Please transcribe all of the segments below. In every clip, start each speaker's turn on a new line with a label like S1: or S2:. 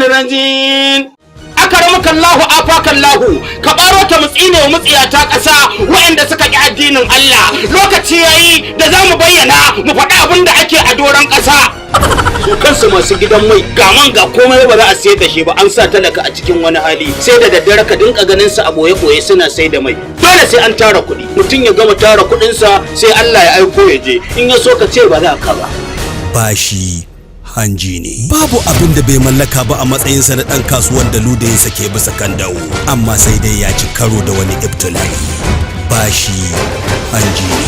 S1: الرجيم. Akaramukallahu, afakallahu, ka baro ta mutsine wa mutsiyata ƙasa waɗanda suka ƙi addinin Allah. Lokaci yayi da za mu bayyana, mu faɗi abin da ake a doron ƙasa. Su kansu masu gidan mai, ga man, ga komai, ba za a sayar da shi ba. An sa talaka a cikin wani hali. Sai da daddare ka dinka ganin su a boye boye suna sai da mai. Dole sai an tara kuɗi. Mutum ya gama tara kuɗinsa, sai Allah ya aiko ya je. In ya so ka ce ba za ka ba.
S2: Bashi Hanji Ne. Babu abin da bai mallaka ba a matsayinsa na ɗan kasuwan da ludayinsa ke bisa kan dawo, amma sai dai ya ci karo da wani ibtila'i. Bashi Hanji Ne.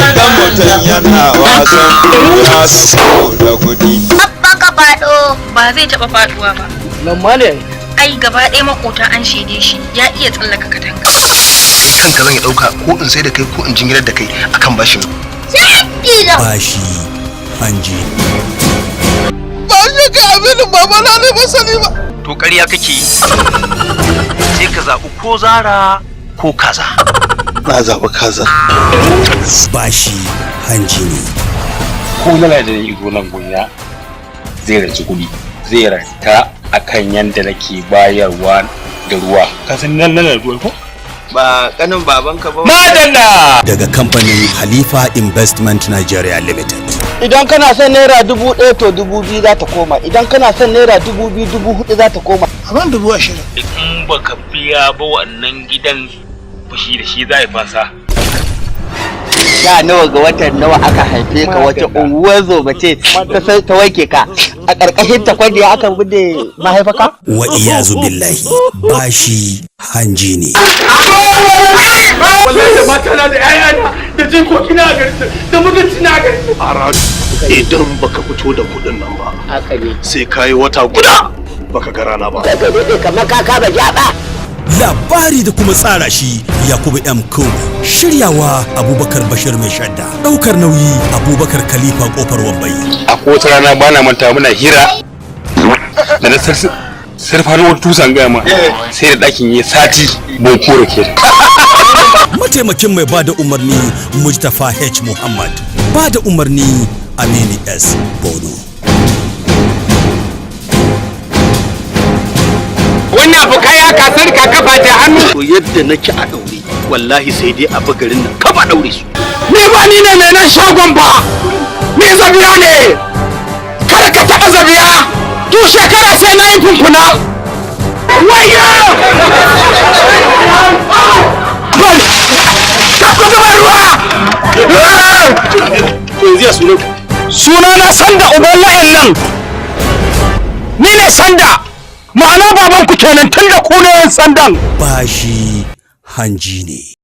S3: Idan mutum yana wasan kura saboda kuɗi.
S4: Abba, ka faɗo.
S5: Ba zai taɓa faduwa ba.
S6: Nan ma ne.
S5: Ai gaba ɗaya makota an shaide shi ya iya tsallaka katanga.
S7: Kanka zan yi ɗauka, ko in sai da kai ko in jinginar da kai akan bashin.
S2: Bashi Hanji.
S3: Ba shi ka aminin baba na ne, ba sani ba.
S7: To, ƙarya kake yi. Sai ka zaɓi ko zara ko kaza.
S3: Na zaɓi kaza.
S2: Bashi Hanji Ne.
S8: Ko nala da izo nan gunya zai ranci kuɗi, zai ranta akan yanda nake bayarwa da ruwa. Ka san nan nan ruwa ko?
S3: Ba kanin babanka ba.
S8: Madalla.
S2: Daga kamfanin Halifa Investment Nigeria Limited.
S6: Idan kana son ₦1,000, to 2,000 za ta koma. Idan kana son ₦2,000, 4,000 za ta koma.
S9: Abin 20,000.
S8: In baka biya ba, wannan gidan fushi da shi za a yi fansa.
S6: Sha nawa ga watan nawa aka haife ka? Wace unguwar zoba ce ta wanke ka? A ƙarƙashin takwadiya aka bude mahaifaka?
S2: Wa iyazu billahi, Bashi Hanji Ne.
S1: Wallahi da matana da 'ya'yana da jikokina a garin, da mutunci na garin.
S7: Idan baka fito da kuɗin nan ba,
S6: Haka ne.
S7: sai kayi wata guda baka ga rana ba.
S6: Ka daɗe kamar kaka ba jaɓa.
S2: Labari da kuma tsara shi, Yakubu M Kumo. Shiryawa, Abubakar Bashir Mai Shadda. Ɗaukar nauyi, Abubakar Khalifa Kofar Wambai.
S8: A wata rana, bana manta, muna hira da na sarfa wata tusan gaya ma, sai da ɗakin ya sati bon kore ke.
S2: Mataimakin mai bada umarni, Mujtafa H Muhammad. Bada umarni, Amini S Bono.
S1: Wannan abu kaya ka sani ka kafa ta hannu.
S7: To, yadda nake a daure, wallahi sai dai a garin nan kaba daure su.
S1: Ni ba ni ne mai nan shagon ba, ni zabiya ne. Kada ka taɓa zabiya. Duk shekara sai na yi funfuna. Wayo! Ka ku zuba ruwa!
S7: To, yanzu ya sunan ka?
S1: Suna na Sanda, uban wa'yan nan. Ni ne Sanda, ma'ana baban ku kenan, tun da ku ne yan sandan.
S2: Bashi Hanji Ne.